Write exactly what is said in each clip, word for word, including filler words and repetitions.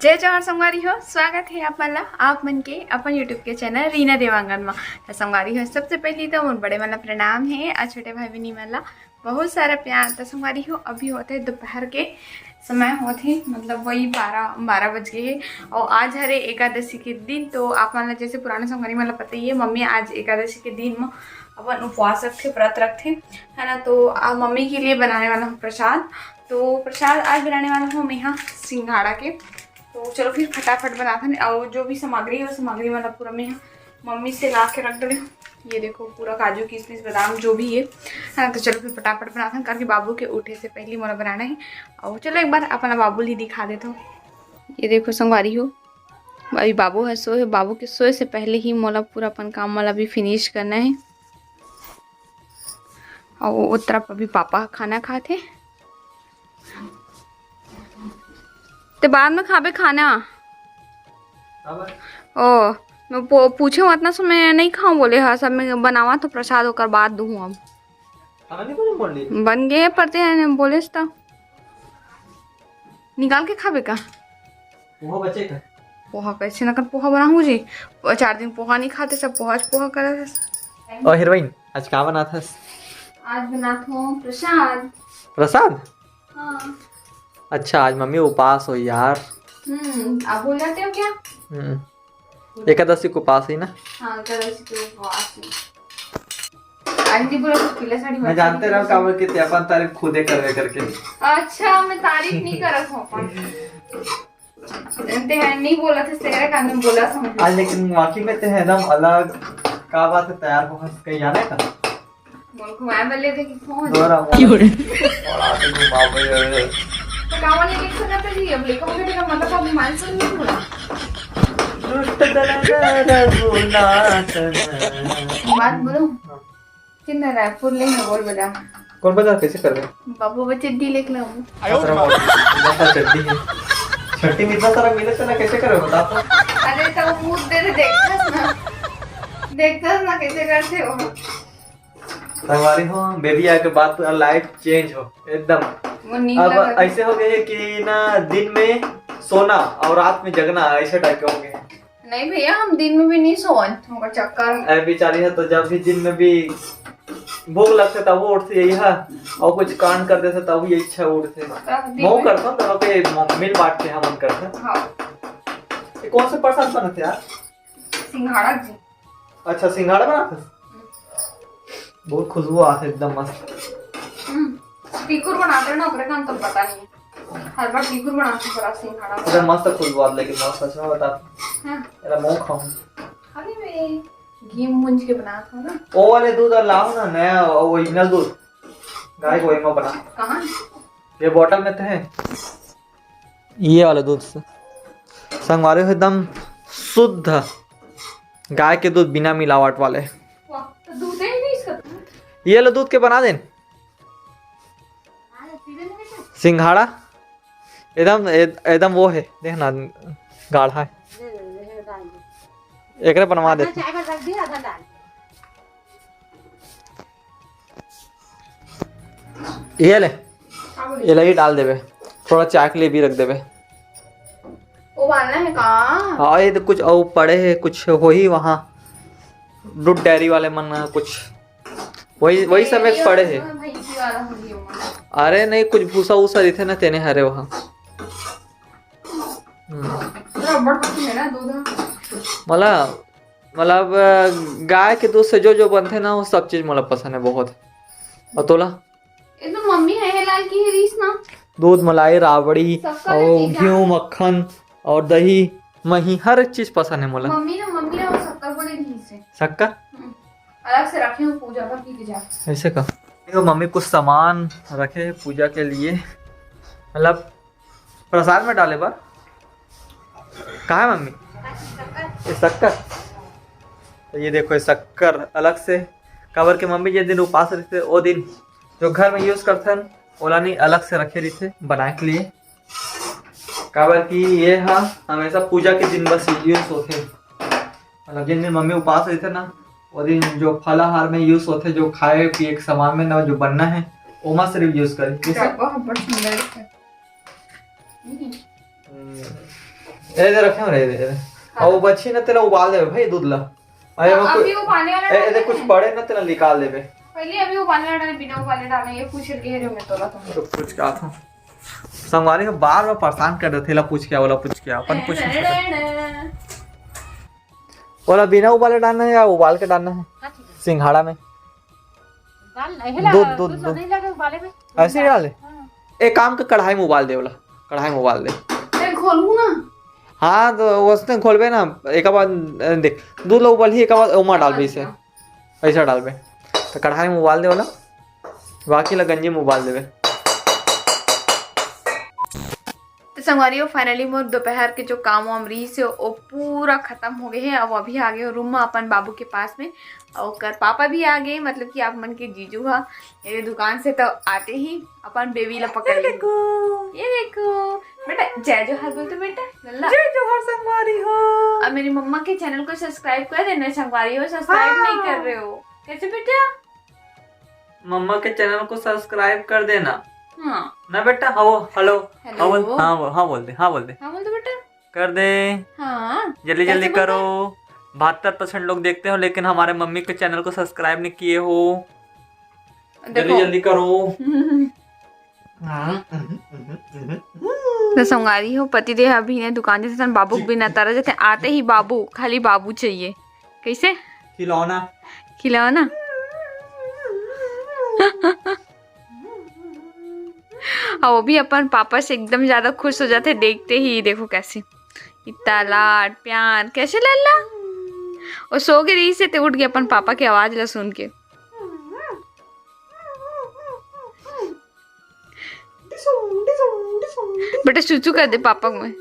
जय जोहार संगवारी हो, स्वागत हे आप मन ला, आप मन के अपन YouTube के चैनल रीना देवांगन मा। त संगवारी हो, सबसे पहली तो मोर बड़े मन ला प्रणाम हे, अउ छोटे भाई बहिनी मन ला बहुत सारा प्यार। त संगवारी हो, अभी होत हे दोपहर के समय होत हे, मतलब वही बारह, बारह बज गे हे। अउ आज हरे एकादशी के दिन, तो आप मन ला जैसे पुराने संगवारी मन ला पता ही है, मम्मी आज एकादशी के दिन म अपन उपवास रखथे, व्रत रखथे, है ना। तो आ, मम्मी के लिए बनाने वाला हूँ प्रसाद। तो प्रसाद आज बनाने वाला हूँ मैं यहाँ सिंघाड़ा के। तो चलो फिर फटाफट बनाथन, अउ जो भी सामग्री है, वो सामग्री मन ला पूरा मैं यहाँ मम्मी से ला के रख डरे हूँ। ये देखो, पूरा काजू, किशमिश, बादाम जो भी है, है ना। तो चलो फिर फटाफट बनाथन, करके बाबू के उठे से पहले मोला बनाना है। अउ चलो एक बार अपन बाबू ली दिखा देता हूँ। ये देखो संगवारी हो, अभी बाबू है सोए, बाबू के सोए से पहले ही मोला पूरा अपन काम वाला भी फिनिश करना है। अउ वो तरफ अभी पापा खाना खाथे। ते बाद में खाबे खाना। ओ, मैं पू-, पूछे हूँ, अतना समय नहीं खाऊं बोले हा, सब मैं बनावा तो प्रसाद ओकर बाद दूँ अब। खाना नहीं बने बोल रही? बन गए, पर ते बोले तो निकाल के खाबे का? पोहा बचे का? पोहा कैसे न कर पोहा बनाऊँ जी? चार दिन पोहा नहीं खाते, सब पोहा च पोहा करत हस। ओ हीरोइन, आज का बनात हस? आज बनात हूँ प्रसाद। प्रसाद? हाँ। अच्छा, आज मम्मी उपास हो यार। हम्म, आप भूल जाते हो क्या? हम्म, एकादशी को उपास ही ना। हाँ, एकादशी को उपास ही। आंटी पूरा पीला साड़ी मैं जानते रहो काबर कि ते अपन तारीफ खुदे करवे करके। अच्छा, मैं तारीफ नहीं करत हूँ अपन। ते हैं नहीं बोला था, तेरे कान में बोला समझ। आज लेकिन वाकई में ते है एकदम अलग। का बात है, तैयार हो हंस के जाने का? बोल घुमाए बल्ले थे कि फोन। दोरा क्यों रे? बड़ा तो घुमा भाई। तो कावन ये लिख सकता जी, अब लिखोगे तो मतलब अब मानसून नहीं बोला। दुष्ट दल रघुनाथ। बात बोलो। कितना रायपुर ले मैं बोल बजा। कौन बजा, कैसे करबे? बाबू बच्चे डी लिख लो। इतना सारा चड्डी है। छट्टी में इतना सारा मिले थे ना, कैसे करबे बता तो? अरे तो मुंह दे दे, देखता ना। देखता ना कैसे करते हो। हमारी हो बेबी आके बात पूरा लाइफ चेंज हो एकदम। वो नींद अब लगा। ऐसे हो गए है कि ना दिन में सोना और रात में जगना, ऐसे टाइप के हो गए हैं। नहीं भैया, हम दिन में भी नहीं सोवन, हमको चक्कर। अरे बेचारी है तो जब भी दिन में भी भूख लगता तब वो उठती है यहाँ, और कुछ कांड कर देता तब ये इच्छा उठते। तब दिन वो में करता तब के मिल बांट के हम करते। हाँ। ये कौन से प्रसाद बनते यार? सिंघाड़ा जी। अच्छा, सिंघाड़ा बनाते? बहुत खुशबू आते एकदम मस्त। हम्म, टीकुर बनाते ना, ओकरे का हम तो पता नहीं। हर बार टीकुर बनाते पर आप सिंघाड़ा अरे मस्त खुशबू आते, लेकिन मस्त सच में बता। हाँ। तेरा मुंह खाऊं। अरे मैं घी मूंज के बनाता हूँ ना। ओ वाले दूध और लाओ ना, नया ओरिजिनल दूध। गाय को वही में बना। कहाँ? ये बॉटल में तो है। ये वाला दूध से संगवारी हो एकदम शुद्ध गाय के दूध बिना मिलावट वाले। वाह, तो दूध ही नहीं इसका। ये लो दूध के बना देन। सिंघाड़ा एकदम, एकदम वो है, देखना गाढ़ा है। एकरे बनवा देते। ये ले, ये ले ही डाल देवे, थोड़ा चाय के लिए भी रख देवे। उबालना है का? हाँ, ये तो कुछ और पड़े है, कुछ हो ही वहाँ दूध डेयरी वाले मन कुछ वही, वही सब एक पड़े है। भैंसी वाला हो गया वो। अरे नहीं, कुछ भूसा वूसा रहिथे ना, तेने हरे वहाँ। हम्म। रबड़ पसंद है ना दूध। मला, मतलब गाय के दूध से जो जो बनथे ना, वो सब चीज मला पसंद है बहुत। और तोला? ये तो मम्मी है, ये लाल की है रीस ना। दूध, मलाई, राबड़ी शक्कर और है क्या? घी, मक्खन और दही, मही, हर एक चीज पसंद है मोला। मम्मी ना, मम्मी ना वो शक्कर बोले नहीं से। शक्कर? हम्म। अलग से रखे हो पूजा पर की जा। ऐसे का? देखो मम्मी कुछ सामान रखे हैं पूजा के लिए, मतलब प्रसाद में डाले बर। कहाँ है मम्मी? ये शक्कर। तो ये देखो, ये शक्कर अलग से, काबर के मम्मी जिस दिन उपास रहिथे, वो दिन जो घर में यूज करथन, ओला नहीं अलग से रखे रहिथे बनाए के लिए, काबर कि ये हा हमेशा पूजा के दिन बस यूज होथे। मतलब जिन दिन मम्मी उपास रहिथे ना, वो दिन जो फलाहार में यूज होथे, जो खाए पिए के सामान में ना, जो बनना है, ओमा सिर्फ यूज करे। कैसे? बहुत, बहुत सुंदर है। हम्म। हम्म। ए दे रखे हो रे, ए दे, ए दे। अउ वो बची ना, तेला उबाल देबे भाई दूध ला। अरे हाँ, वो अभी कुछ, उबालने वाला ए, ए दे, डाले कुछ हैं। पड़े ना, तेला निकाल देबे। पहले अभी उबालने वाला डाले, बिना उबाले डाले, ये पूछ के रे मैं तोला तो। रुक, पूछ के आत हूँ। संगवारी हो बार बार परेशान कर देथे, ला पूछ के आ, ओला पूछ के आ, अपन पूछ नहीं सकत। ओला बिना उबाले डालना है या उबाल के डालना है? हाँ, ठीक है। सिंघाड़ा में। उबाल, एहे ला, दूध, दूध, दूध दूध। नहीं लगे उबाले में। ऐसे ही डाले? हाँ। एक काम के, कढ़ाई में उबाल दे ओला, कढ़ाई में उबाल दे। तेल खोलू ना। हाँ, तो उसने खोलबे ना, एक बार, अ, देख, दूध ला उबलही, एक बार ओमा डालबे इसे। अच्छा। ऐसा डालबे। तो कढ़ाई में उबाल दे ओला, बाकी ला गंजी में उबाल देबे। तो संगवारी हो, finally मोर दोपहर के जो काम वाम रहिस हे, वो पूरा खत्म हो गए हे। अब अभी आ गए हो रूम में अपन बाबू के पास में, और ओकर पापा भी आ गए, मतलब कि आप मन के जीजू हा। ये दुकान से तो आते ही अपन बेबी ला पकड़ ये ले। देखो। ये देखो। बेटा, जय जोहार बोल तो बेटा। लल्ला। जय जोहार संगवारी हो। और मेरी मम्मा के चैनल को सब्सक्राइब कर देना संगवारी हो, सब्सक्राइब हाँ। नहीं कर रहे हो। कैसे बेटा? मम्मा के चैनल को सब्सक्राइब कर देना। हाँ। ना बेटा, हाँ, वो, हेलो। हेलो। हाँ, बोल, हाँ, वो, हाँ, बोल दे, हाँ, बोल दे। हाँ, बोल दो बेटा। कर दे। हाँ। जल्दी, कैसे जल्दी बोलते हैं? करो। बहत्तर परसेंट लोग देखते हो, लेकिन हमारे मम्मी के चैनल को सब्सक्राइब नहीं किए हो। जल्दी, देखो। जल्दी करो। तो संगवारी हो, पति देव अभी ने दुकान जैसे बाबू को बिना तारा जैसे आते ही बाबू, खाली बाबू चाहिए। कैसे? खिलौना। खिलौना। और वो भी अपन पापा से एकदम ज्यादा खुश हो जाते देखते ही। देखो कैसे, इतना लाड प्यार, कैसे लल्ला? वो सो के रही से ते उठ गए अपन पापा की आवाज ला सुन के। बेटा, सुसु कर दे पापा में।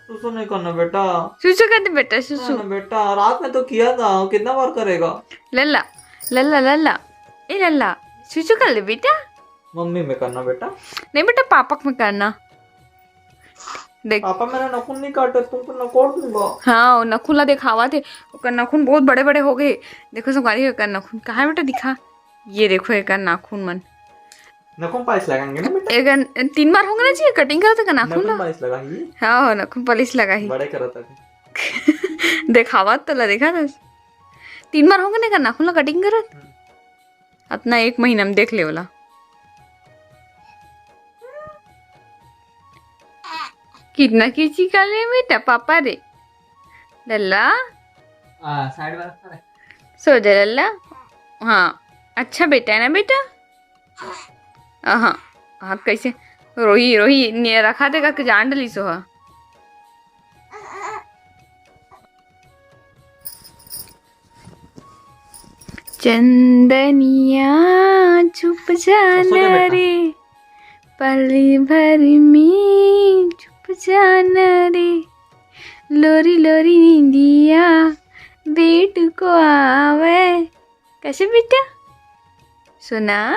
सुसु नहीं करना बेटा। सुसु कर दे बेटा, सुसु। ना, ना बेटा, रात में तो किया था, कितना बार करेगा? लल्ला, लल्ला, लल्ला, ए लल्ला, सुसु कर ले बेटा। मम्मी में करना बेटा। नहीं बेटा, पापा में करना। देख। पापा मेरा नखून नहीं काटे, तुमको नकोड़ दूंगा। हाँ, वो नखून ला दिखावा थे, ओकर नखून बहुत बड़े बड़े हो गए। देखो संगवारी, ओकर नखून कहाँ है बेटा, दिखा। ये देखो एकर नाखून मन। नखून पालिश लगाएंगे ना बेटा? एकर तीन बार होंगे ना जी, कटिंग करत एकर नाखून नखून ला। पालिश लगाही। हाँ, हो, नखून पालिश लगाही। बड़े करत अभी। देखावत तो ला, देखा था। तीन बार होंगे ना एकर नाखून ला कटिंग करत। हम्म। अतना एक महीना में देख ले ओला। कितना किची कर ले बेटा पापा रे। लल्ला। आ, साइड वाला खड़ा है। सो जा लल्ला। हाँ, अच्छा बेटा है ना बेटा। हाँ, हाथ कैसे रोही, रोही ने रखा देगा कि जान डली सो हा। चंदनिया छुप जाना सो जा बेटा। रे, पल भर में छुप जाना रे, लोरी लोरी नींदिया बेटू को आवे। कैसे बेटा? सुना।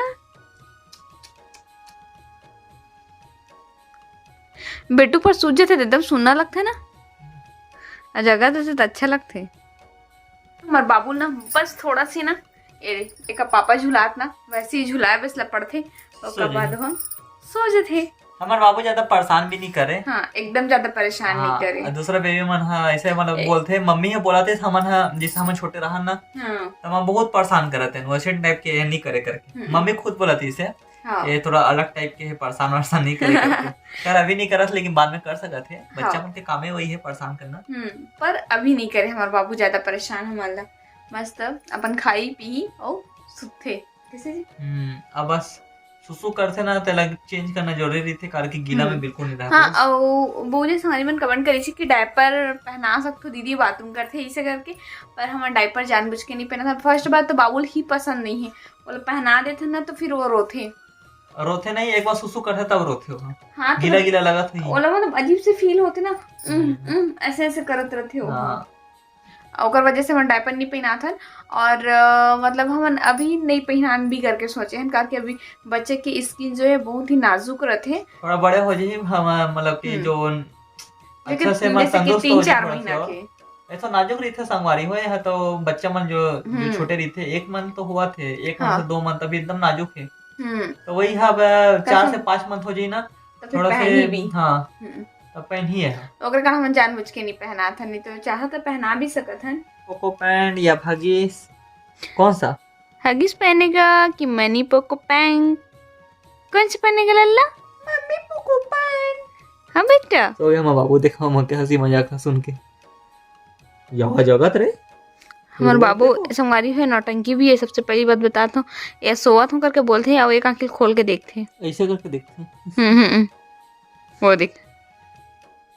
बेटू पर सूझ जाथे त एकदम सुन्ना लगथे ना, आ जगह देथे त अच्छा लगथे। हमर बाबू ना बस थोड़ा सी ना, ए, एका पापा झुलात ना, वैसे ही झुलाए बस ल पड़थे, सो ओकर जाही। बाद हम सो जथे। हमर बाबू ज्यादा परेशान भी नहीं करे। हाँ, एकदम ज्यादा परेशान नहीं हाँ, करे। और दूसरा बेबी मन हा ऐसे मतलब ए- बोलथे, मम्मी ह बोलाथे, हमन हा, जैसे हमन छोटे रहन ना, हाँ। त हमन बहुत परेशान करत हन, वैसे टाइप के ये नहीं करे करके। हम्म। मम्मी खुद बोलत इसे, हाँ। ये थोड़ा अलग टाइप के है, परेशान वरेशान नहीं करे करके। यार अभी नहीं करत, लेकिन बाद में कर सकत है। बच्चा हाँ। मन के कामे वही है, परेशान करना। हम्म, पर अभी नहीं करे हमर बाबू ज्यादा परेशान हमन ला। मस्त अपन खाई पी और सुतथे। कैसे जी? हम्म, अब बस सुसु करथे ना, तेला चेंज करना जरूरी रहिथे, काबर कि गीला हम्म। में बिल्कुल नहीं रहता हाँ, है। और वो जो संगवारी मन कमेंट करी थी कि डायपर पहना सकथो दीदी, बाथरूम करथे इसे करके, पर हमन डायपर जानबूझ के नहीं पहना था। फर्स्ट बात तो बाबू ल ही पसंद नहीं है, वो लोग पहना देथे ना तो फिर वो रोथे। रोथे नहीं, एक बार सुसु करथे तब रोथे वो। हाँ, तो गीला मतलब गीला लगत नहीं। ओला मतलब अजीब से फील होथे ना, उम, हम्म। उम, ऐसे ऐसे करत रहथे वो। हाँ। ओकर वजह से हमन डायपर नहीं पहनात हन और, अ, मतलब हमन अभी नहीं पहनान भी करके सोचे हन, काबर कि अभी बच्चे की स्किन जो है बहुत ही नाजुक रहथे। थोड़ा बड़े हो जाही हम, मतलब कि हम्म। जो लेकिन अच्छा से जैसे कि तंदुरुस्त तीन हो जाही चार थोड़ा महीना सा। के। ऐसा नाजुक रहिथे संगवारी हो, यह तो बच्चा मन जो, जो हम्म। छोटे रहिथे, एक मन तो हुआ थे, एक मन हाँ। से दो मन तभी एकदम नाजुक है। हम्म। तो वही अब चार से पाँच मंथ हो जाही ना, तो फिर थोड़ा से पहनी भी। हाँ। हम्म। पहनी है। ओकरे कारण हमन जानबूझ के नहीं पहनात हन, नहीं तो चाहत त पहना भी सकत हन। पोको पैंट या हगिस, कौन सा? हगिस पहनेगा कि मनी पोको पैंट? कौन सा पहनेगा लल्ला? Mummy Poco pant. हाँ बेटा। सो गया हमारा बाबू, देखा माँ के हंसी मजाक ला सुन के। यहाँ जगत रे। हमारे बाबू संगवारी है, नौटंकी भी है। सबसे पहली बात बताता हूँ, ये सोवत हूँ करके बोलते हैं और एक आंखी खोल के देखते हैं। ऐसे करके देखते हैं। हम्म हम्म हम्म। वो देख।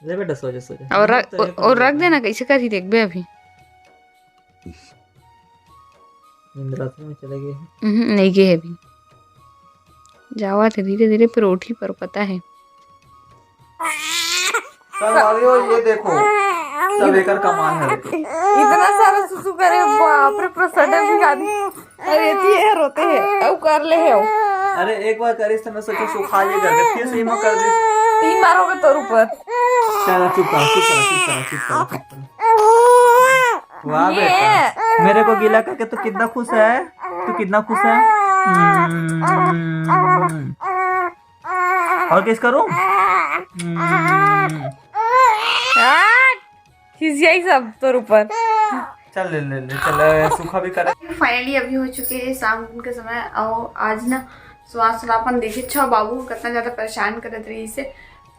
ले बेटा, सो जा, सो जा। और रख, तो और रख देना, कैसे करी देखबे अभी। निंद्रासन में चले गए हैं। हम्म, नहीं गए अभी। जावत है धीरे धीरे, पर उठी पर पता है। संगवारी हो, ये देखो, सब एकर कमाल है। इतना सारा सुसु करे, बाप रे, पूरा सडन भी आदमी। अरे, एती है, रोते हैं, अब कर ले है। अरे, एक बार करिस तो मैं सोचा सुखा ये करके, फिर से इमा कर दी। तीन बार हो गए तोर ऊपर। चल, चुप कर, चुप कर, चुप कर, चुप कर, चुप कर। वाह ये। बेटा, मेरे को गीला करके तू कितना खुश है, तू कितना खुश है। हम्म। और किस करूं? हम्म। आ, खिसियाई सब तोर ऊपर। चल ले, ले, ले, चल, ए, सूखा भी करे। Finally अभी हो चुके हैं शाम के समय। और आज ना सुहास सुलापन देखे, अच्छा, बाबू कितना ज्यादा परेशान करत रही से।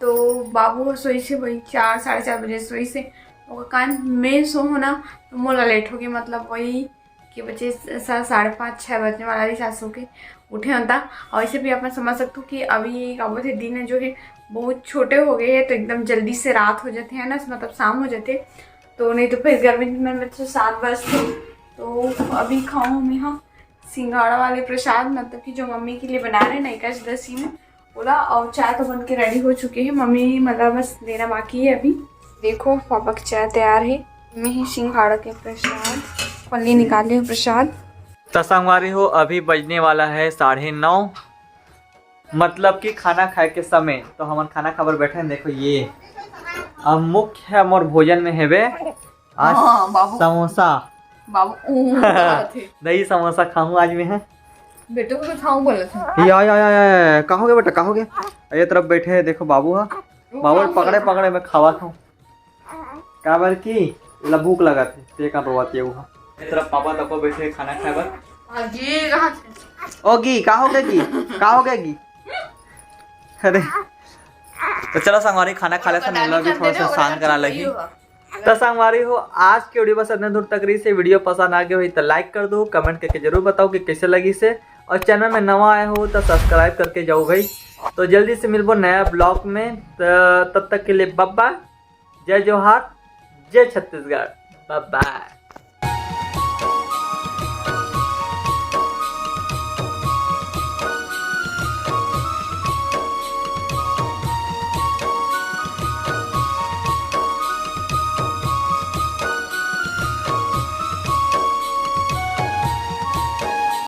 तो बाबू सोई से वही चार, साढ़े चार बजे सोई से। ओकर कारण मैं सो हो ना, तो मोला लेट हो गया, मतलब वही के बजे सा-, साढ़े पाँच, छः बजने वाला रही सासू के उठे होता। और ऐसे भी अपन समझ सकते हो कि अभी का बोलते दिन जो है बहुत छोटे हो गए हैं, तो एकदम जल्दी से रात हो जाते हैं ना, मतलब शाम हो जाते। तो नहीं तो फिर गर्मी में, में तो सात बजते। तो अभी खाऊँ मैं, हाँ, सिंघाड़ा वाले प्रसाद, मतलब कि जो मम्मी के लिए बना रहे ना एकादशी में, ओला। और चाय तो बन के रेडी हो चुके हैं, मम्मी मतलब बस देना बाकी है अभी। देखो, पापा की चाय तैयार है। मैं ही सिंघाड़ा के प्रसाद, पल्ली निकाले हो प्रसाद। तो संगवारी हो, अभी बजने वाला है साढ़े नौ, मतलब कि खाना खाए के समय। तो हमन खाना खाबर बैठे हैं। देखो ये अब मुख्य मोर भोजन में हेबे आज हाँ, बाबू। समोसा। बाबू, ऊ, बात है। दही समोसा खाऊं आज मैं, है। बेटे को तो खाऊं बोले थे। या, या, या, या, या, का हो गया बेटा, का हो गया? ये तरफ बैठे हैं, देखो बाबू हा। बाबू पकड़े, पकड़े मैं खावा खाऊं। काबर की ला भूख लगा थे, ते का रोवत ये हुआ। ये तरफ पापा तको बैठे खाना खाए बर। हाँ जी, कहाँ थे? ओ गी, का हो गया गी? का हो गया गी? अरे, तो चलो संगवारी, खाना खा लेते हैं, मोला भी थोड़ा सा शांत करा लगी। तो संगवारी हो, आज के वीडियो बस इतने दूर तक रही से। वीडियो पसंद आ गया हो तो लाइक कर दो, कमेंट करके जरूर बताओ कि कैसे लगी से, और चैनल में नवा आए हो तो सब्सक्राइब करके जाओ भाई। तो जल्दी से मिलबो नया ब्लॉग में, तो तब तक के लिए बाय बाय, जय जोहार, जय छत्तीसगढ़, बाय बाय।